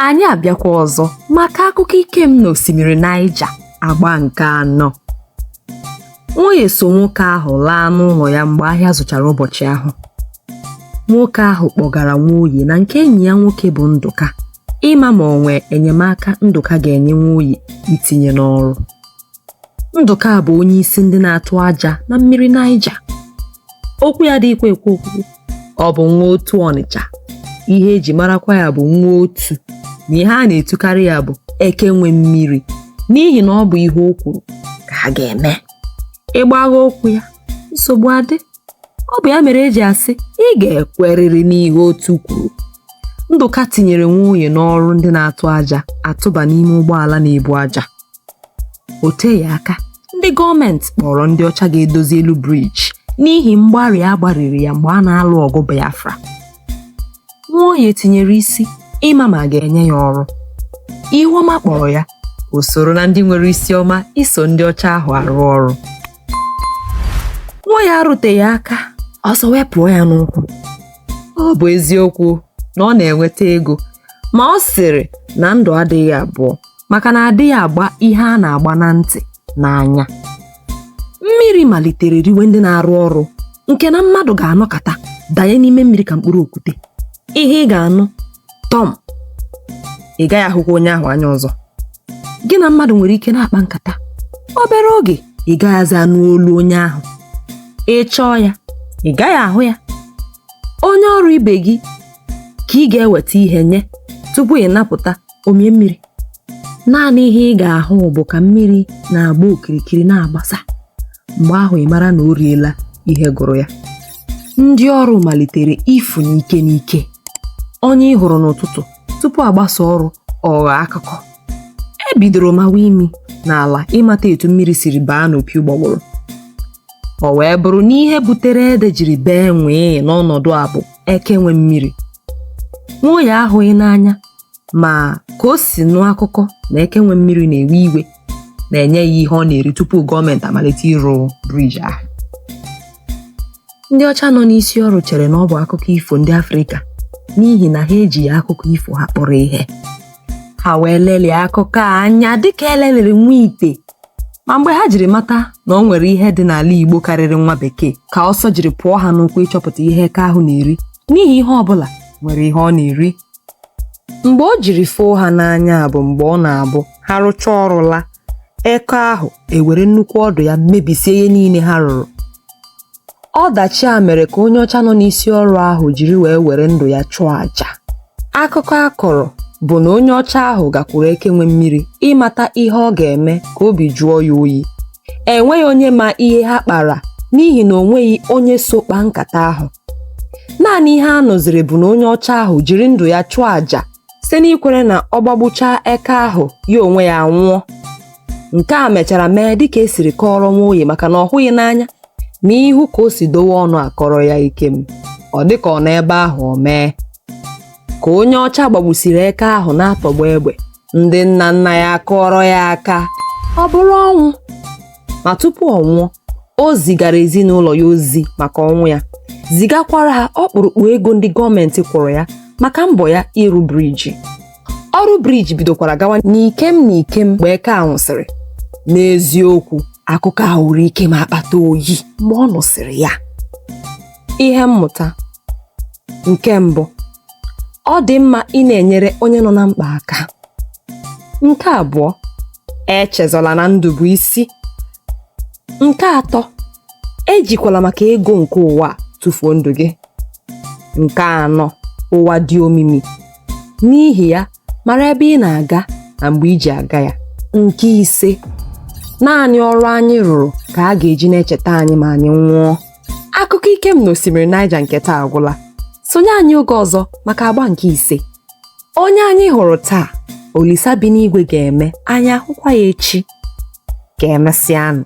Anyị abịakwa ọzọ maka akụkọ Ikem na osimiri Naịja agba nke anọ. Nwoye so nwoke ahụ laa n'ụlọ ya mgbe ahịa zụchara ụbọchị ahụ. Nwoke ahụ kpọgara Nwoye na nke enyi ya nwoke bụ Ndụka ịma ma o nwee enyemaka Ndụka ga-enye Nwoye itinye n'ọrụ. Ndụka bụ onye isi ndị na-atụ aja na mmiri Naịja. Okwu ya adịghịkwa ekwe okwukwu. Ọ bụ nwa otu Ọnịcha. Ihe eji marakwa ya bụ nwa otu na ihe a na-etukarị ya bụ eke nwe mmiri n'ihi na ọ bụ ihe o kwuru ka a ga-eme. Ị gbagha okwu ya, nsogbu adị. Ọ bụ ya mere eji asị ị ga-ekwerịrị n'ihe otu kwuru. Ndụka tinyere Nwoye n'ọrụ ndị na-atụ aja atụba n'ime ụgbọala na-ebu aja. O teghị aka, ndị gọọmenti kpọrọ ndị ọcha ga-edozi elu briji n'ihi mgbarị a gbarịrị ya mgbe a na-alụ ọgụ Biafra. Nwoye tinyere isi ịma ma a ga-enye ya ọrụ. Ihuọma kpọrọ ya, o soro na ndị nwere isi ọma iso ndị ọcha ahụ arụ ọrụ. Nwoye arụteghị aka, ọsọ wee pụọ ya n'ụkwụ. Ọ bụ eziokwu na ọ na-enweta ego, ma ọ sịrị na ndụ adịghị abụọ maka na adịghị agba ihe a na-agba na ntị n'anya. Mmiri malitere riwe ndị na-arụ ọrụ nke na mmadụ ga-anọkata danye n'ime mmiri ka mkpụrụ okwute. Ihe ị ga-anụ tọm, ị gaghị ahụkwa onye ahụ anya ọzọ. Gị na mmadụ nwere ike na-akpa nkata, obere oge ị gaghịzi anụ olu onye ahụ. Ị chọọ ya, ị gaghị ahụ ya. Onye ọrụ ibe gị ka ị ga-eweta ihe nye tupu ị napụta omie mmiri. Naanị ihe ị ga-ahụ bụ ka mmiri na-agba okirikiri na-agbasa. Mgbe ahụ ị mara na o riela ihe gụrụ ya. Ndị ọrụ malitere ifu n'ike n'ike. Onye ị hụrụ n'ụtụtụ tupu agbasa ọrụ ọ ghọọ akụkọ. E bidoro mawa imi n'ala ịmata etu mmiri siri baa n'opi ụgbọgụrụ. O wee bụrụ na ihe butere ede jiri bee nwee n'ọnọdụ a bụ eke nwe mmiri. Nwoye ahụghị n'anya ma ka o si nụ akụkọ na eke nwe mmiri na-ewe iwe na-enye ya ihe ọ na-eri tupu gọọmenti amalite ịrụ briji ahụ. Ndị ọcha nọ n'isi ọrụ chere na ọ bụ akụkọ ifo ndị Afrịka n'ihi na ha ejighị akụkọ ifo ha kpọrọ ihe. Ha wee lelie akụkọ a anya dịka eleliri nwa ite. Ma mgbe ha jiri mata na o nwere ihe dị n'ala Igbo karịrị nwa bekee ka ọsọ jiri pụọ ha n'ụkwụ ịchọpụta ihe eke ahụ na-eri n'ihi ihe ọ bụla nwere ihe ọ na-eri. Mgbe o jiri foo ha n'anya bụ mgbe ọ na-abụ ha rụchaa ọrụ laa, eke ahụ ewere nnukwu ọdụ ya mebisie ihe niile ha rụrụ. Ọdachi a mere ka onye ọcha nọ n'isi ọrụ ahụ jiri wee were ndụ ya chụọ àjà. Akụkọ a kọrọ bụ na onye ọcha ahụ gakwuru eke nwe mmiri ịmata ihe ọ ga-eme ka obi jụọ ya oyi. Enweghị onye ma ihe ha kpara n'ihi na o nweghị onye so kpaa nkata ahụ. Naanị ihe a nụziri bụ na onye ọcha ahụ jiri ndụ ya chụọ àjà site n'ikwere na ọ gbagbuchaa eke ahụ ya onwe ya anwụọ. Nke a mechara mee dịka e siri kọọrọ Nwoye maka na ọ hụghị n'anya ma ihu ka o si dowe ọnụ akọrọ ya Ikem. Ọ dị ka ọ nọ ebe ahụ o mee. Ka onye ọcha gbagbusiri eke ahụ na-atọgbọ egbe, ndị nna nna ya kụọrọ ya aka, ọ bụrụ ọnwụ. Ma tupu ọ nwụọ, o zigara ezinụlọ ya ozi maka ọnwụ ya, zigakwara ha ọkpụrụkpụ ego ndị gọọmenti kwụrụ ya maka mbọ ya ịrụ briji. Ọrụ briji bidokwara gawa n'ikem n'ikem mgbe eke a nwụsịrị. N'eziokwu, akụkọ a wụrụ Ikem akpata oyi mgbe ọ nụsịrị ya. Ihe mmụta nke mbụ, ọ dị mma ị na-enyere onye nọ na mkpa aka. Nke abụọ, echezọla na ndụ bụ isi. Nke atọ, ejikwala maka ego nke ụwa a tụfuo ndụ gị. Nke anọ, ụwa dị omimi. N'ihi ya, mara ebe ị na-aga na mgbe i ji aga ya. Nke ise, naanị ọrụ anyị rụrụ ka a ga-eji na-echeta anyị ma anyị nwụọ. Akụkọ Ikem na osimiri Naịja nke taa agwụla. Sonye anyị oge ọzọ maka agba nke ise. Onye anyị hụrụ taa, Olisa bi n'igwe ga-eme anyị ahụkwa ya echi. Ka emesịanụ.